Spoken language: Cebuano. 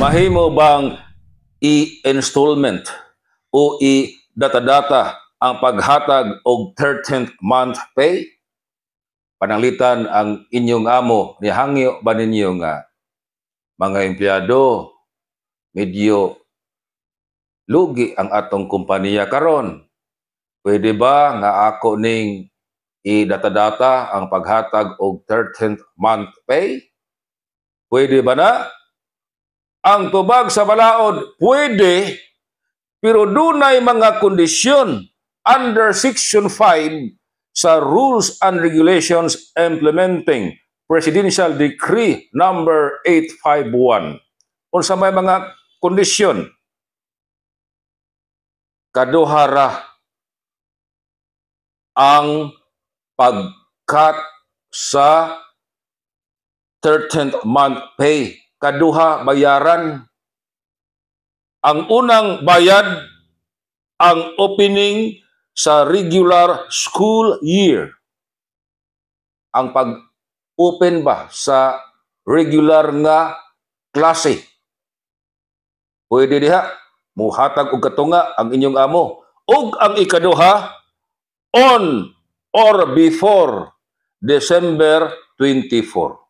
Mahimo bang i-installment o i-data-data ang paghatag og 13th month pay? Pananglitan ang inyong amo, nihangyo ba ninyo nga, "Mga empleyado, medyo lugi ang atong kompanya karon. Pwede ba nga ako ning i-data-data ang paghatag og 13th month pay?" Pwede ba na? Ang tubag sa balaod, pwede, pero dunay mga kondisyon under Section 5 sa Rules and Regulations Implementing Presidential Decree Number 851. Unsa may mga kondisyon? Kaduha ra ang pag-cut sa 13th month pay. Kaduha bayaran. Ang unang bayad, ang opening sa regular school year. Ang pag-open ba sa regular nga klase. Pwede diha, muhatag og katunga ang inyong amo. Ug ang ikaduha, on or before December 24.